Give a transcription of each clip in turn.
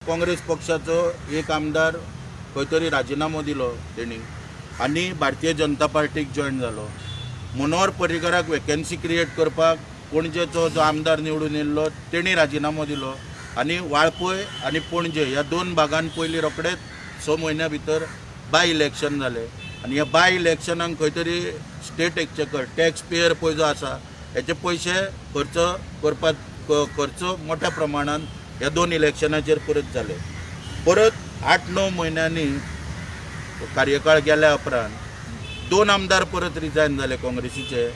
काँग्रेस पक्षाचो एक आमदार खंय तरी राजिनामो दिलो तेणी आनी भारतीय जनता पार्टीक जॉयन जालो. मनोहर पर्रीकराक वेकन्सी क्रिएट करपाक पणजेचो जो आमदार निवडून येयल्लो तेणी राजिनामो दिलो आनी वाळपय आनी पणजे ह्या दोन भागान पयलीं रोखडेच 6 म्हयन्या भितर बाय इलेक्शन जालें आनी ह्या बाय इलेक्शनाक खंय तरी स्टेट एक्चेकर टॅक्स पेयर पळय जो आसा हेचे पयशे खर्च करपाक खर्च मोठ्या प्रमाणान ह्या दोन इलेक्शनाचेर परत जाले. परत 8-9 म्हयन्यांनी कार्यकाळ गेल्या उपरांत 2 आमदार परत रिजायन जाले काँग्रेसीचे,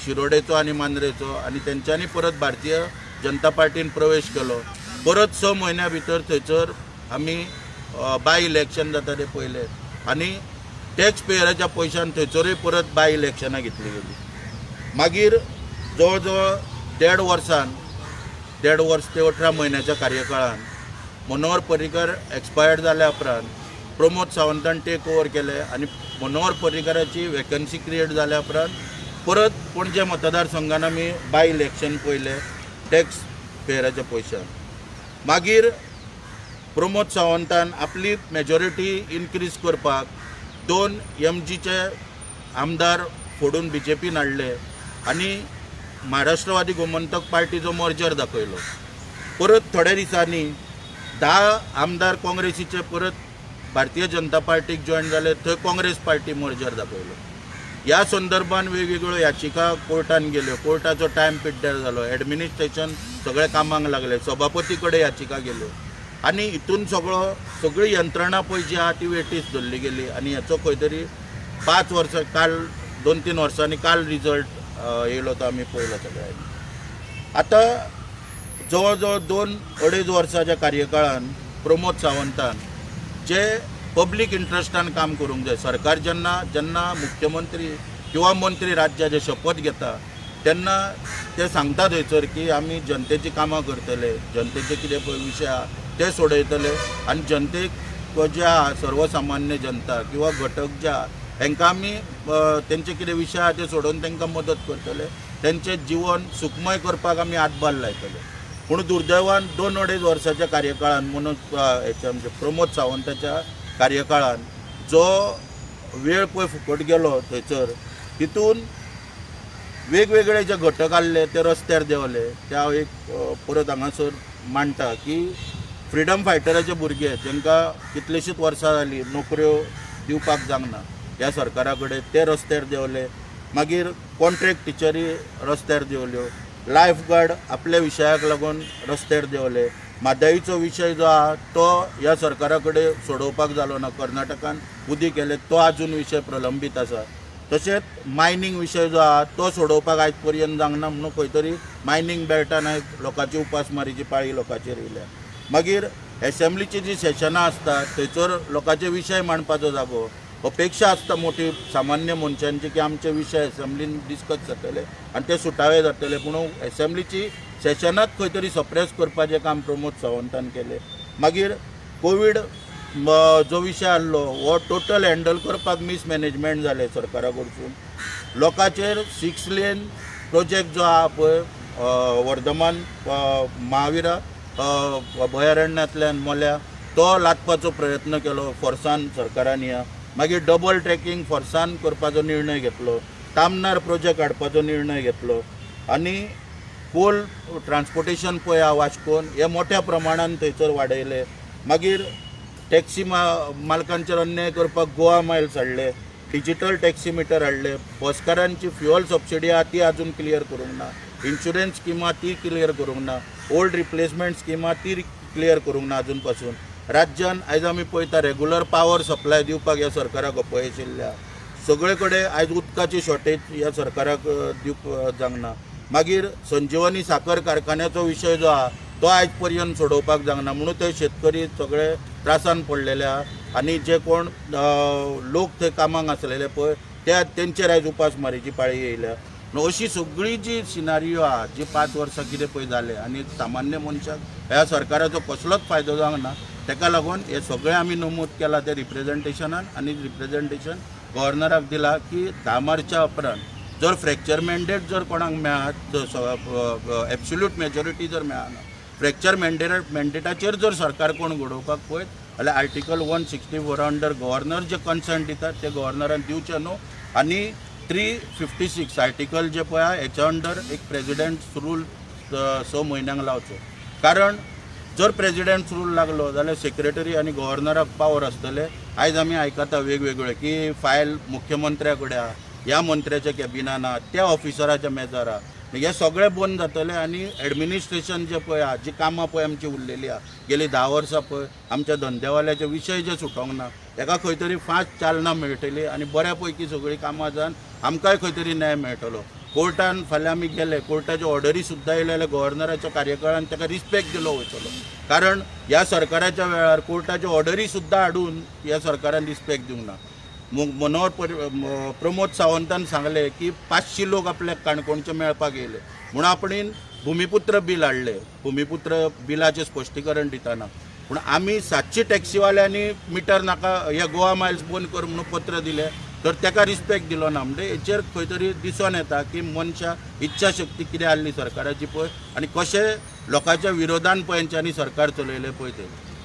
शिरोडेचो आनी मांद्रेचो, आनी तेंच्यांनी परत भारतीय जनता पार्टीन प्रवेश केलो. परत 6 म्हयन्या भितर थंयसर आमी बाय इलेक्शन जाता ते पयले आनी टॅक्स पेयराच्या पयशान थंयसरूय परत बाय इलेक्शनां घेतली गेली. मागीर जवळ जवळ 1.5 वर्सान, 1.5 वर्स ते 18 म्हयन्याच्या कार्यकाळान मनोहर पर्रीकर एक्सपायर्ड जाल्या उपरांत प्रमोद सावंतान टेक ओवर केले आनी मनोहर पर्रीकराची वेकन्सी क्रिएट जाल्या उपरांत परत पणजे मतदारसंघान आमी बाय इलेक्शन पयले टॅक्स पेयराच्या पयशान. मागीर प्रमोद सावंतान आपली मेजॉरिटी इनक्रीज करपाक 2 एमजीचे आमदार फोडून बीजेपीन हाडले आनी महाराष्ट्रवादी गोमंतक पार्टीचो मर्जर दाखयलो. परत थोड्या दिसांनी 10 आमदार काँग्रेसीचे परत भारतीय जनता पार्टीक जॉयन जाले, थंय काँग्रेस पार्टी मर्जर दाखयलो. ह्या संदर्भान वेगवेगळ्यो याचिका कोर्टान गेल्यो, कोर्टाचो टायम पिड्ड्यार जालो, एडमिनिस्ट्रेशन सगळें कामाक लागलें, सभापती कडेन याचिका गेल्यो आनी हितून सगळो सगळी यंत्रणा पळय जी आहा ती वेटीस धरली गेली आनी हेचो खंय तरी 5 वर्सां काल 2-3 वर्सांनी काल रिजल्ट येयलो तो आमी पळयलो सगळ्यांनी. आतां जवळ जवळ 2-2.5 वर्साच्या कार्यकाळान प्रमोद सावंतान जे पब्लीक इंट्रस्टान काम करूंक जाय, सरकार जेन्ना जेन्ना मुख्यमंत्री किंवा मंत्री राज्याचे शपथ घेता तेन्ना ते सांगता थंयसर की आमी जनतेची कामां करतले, जनतेचे कितें पळय विशय आहा ते सोडयतले आनी जनतेक जे आहा सर्वसामान्य जनता किंवा घटक जे आहा हेंकां आमी तेंचे कितें विशय आहा ते सोडोवन तेंकां मदत करतले, तेंचें जिवन सुखमय करपाक आमी हातभार लायतले. पूण दुर्दैवान 2-2.5 वर्साच्या कार्यकाळान मनोज हेच्या म्हणजे प्रमोद सावंताच्या कार्यकाळान जो वेळ पळय फुकट गेलो थंयसर तितून वेगवेगळे जे घटक आहले ते रस्त्यार देंवले. ते हांव एक परत हांगासर मांडटा की फ्रिडम फायटराचे भुरगे तांकां कितलेशींच वर्सां जालीं नोकऱ्यो दिवपाक जावंक ना ह्या सरकारा कडेन, ते रस्त्यार देंवले. मागीर कॉन्ट्रॅक्ट टिचरी रस्त्यार देंवल्यो, लायफ गार्ड आपल्या विशयाक लागून रस्त्यार देंवले. म्हादयचो विशय जो आहा तो ह्या सरकारा कडेन सोडोवपाक जालो ना, कर्नाटकान उदी केले तो आजून विशय प्रलंबीत आसा. तशेंच मायनींग विशय जो आहा तो सोडोवपाक आयज पर्यंत जावंक ना म्हणून खंय तरी मायनींग बेल्टान आयज लोकांची उपासमारीची पाळी लोकांचेर येयल्या. मागीर एसेंब्लीची जी सेशनां आसता थंयसर लोकांचे विशय मांडपाचो जागो, अपेक्षा आसता मोठी सामान्य मनशांची की आमचे विशय एसेंब्लीन डिस्कस जातले आनी ते सुटावे जातले, पूण एसेंब्लीची सेशनांत खंय तरी सप्रेस करपाचें काम प्रमोद सावंतान केलें. मागीर कोवीड जो विशय आहलो हो टोटल हँडल करपाक मिसमॅनेजमेंट जालें सरकारा कडसून. लोकांचेर 6 लेन प्रोजेक्ट जो आहा पळय वर्धमान महावीरा अभयारण्यांतल्यान मोल्या तो लादपाचो प्रयत्न केलो फोर्सान सरकारान ह्या. मागीर डबल ट्रॅकिंग फोर्सान करपाचो निर्णय घेतलो, तामनार प्रोजेक्ट हाडपाचो निर्णय घेतलो आनी कोल ट्रान्सपोर्टेशन पळय आहा वास्कोन हे मोठ्या प्रमाणान थंयसर वाडयले. मागीर टॅक्सी मालकांचेर अन्याय करपाक गोवा मायल्स हाडले, डिजिटल टॅक्सी मिटर हाडले, बसकारांची फ्युअल सबसिडी आहा ती आजून क्लियर करूंक ना, इन्शुरन्स स्कीम आहा ती क्लियर करूंक ना, ओल्ड रिप्लेसमेंट स्कीम आहा ती क्लियर करूंक ना आजून पासून. राज्यान आयज आमी पळयता रेगुलर पावर सप्लाय दिवपाक ह्या सरकाराक अपयश येयल्लें आहा. सगळे कडेन आयज उदकाची शॉर्टेज ह्या सरकाराक दिवप जावंक ना. मागीर संजीवनी साखर कारखान्याचो विशय जो आहा तो आयज पर्यंत सोडोवपाक जावंक ना म्हणून ते शेतकरी सगळे त्रासान पडलेले आहा आनी जे कोण लोक थंय कामाक आसलेले पळय ते तेंचेर आयज उपासमारीची पाळी येयल्या. अशी सगळी जी सिनारियो आहा जी 5 वर्सां कितें पळय जालें आनी सामान्य मनशाक ह्या सरकाराचो कसलोच फायदो जावंक ना, तेका लागून हे सगळें आमी नमूद केलां ते रिप्रेजेंटेशनान आनी रिप्रेजेंटेशन गव्हर्नराक दिलां की 10 मार्चा उपरांत जर फ्रॅक्चर मॅन्डेट जर कोणाक मेळत, एब्सोल्यूट मेजॉरिटी जर मेळना फ्रॅक्चर मॅन्डेटाचेर जर सरकार कोण घडोवपाक पळयत जाल्यार आर्टिकल 164 अंडर गव्हर्नर जे कन्संट दितात ते गव्हर्नरान दिवचे न्हू. आनी 356 आर्टिकल जे पळय आहा हेच्या अंडर एक प्रेजिडेंट रूल 6 म्हयन्यांक लावचो. कारण जर प्रेजिडेंट रूल लागलो जाल्यार सेक्रेटरी आनी गव्हर्नराक पावर आसतले. आयज आमी आयकता वेगवेगळे की फायल मुख्यमंत्र्या कडेन आहा, ह्या मंत्र्याच्या कॅबिनान आहा, त्या ऑफिसराच्या मेजार आहा. हे सगळे बंद जातले आनी एडमिनिस्ट्रेशन जे पळय आहा, जी कामां पळय आमची उरलेली आहा गेली 10 वर्सां पळय आमच्या धंदेवाल्याचे विशय जे सुटोंक ना हेका खंय तरी फास्ट चालना मेळटली आनी बऱ्या पैकी सगळीं कामां जावन आमकांय खंय तरी न्याय मेळटलो. कोर्टान फाल्यां आमी गेले, कोर्टाच्यो ऑर्डरी सुद्दां येयले जाल्यार गव्हर्नराच्या कार्यकाळान ताका रिस्पेक्ट दिलो वयतलो. कारण ह्या सरकाराच्या वेळार कोर्टाच्यो ऑर्डरी सुद्दां हाडून ह्या सरकारान रिस्पेक्ट दिवंक ना. मनोहर प्रमोद सावंतान सांगलें की 500 लोक आपल्याक काणकोणचे मेळपाक येयले म्हूण आपणेन भुमिपुत्र बील हाडलें. भुमिपुत्र बिलाचें स्पश्टीकरण दितना पूण आमी 700 टॅक्सीवाल्यांनी मिटर नाका हे गोवा मायल्स बंद कर म्हणून पत्र दिलें तर ताका रिस्पेक्ट दिलो ना. म्हणजे हेचेर खंय तरी दिसून येता की मनशां इच्छा शक्ती कितें आहली सरकाराची पळय आनी कशें लोकांच्या विरोधान पळय हेंच्यांनी सरकार चलयलें पळय तें.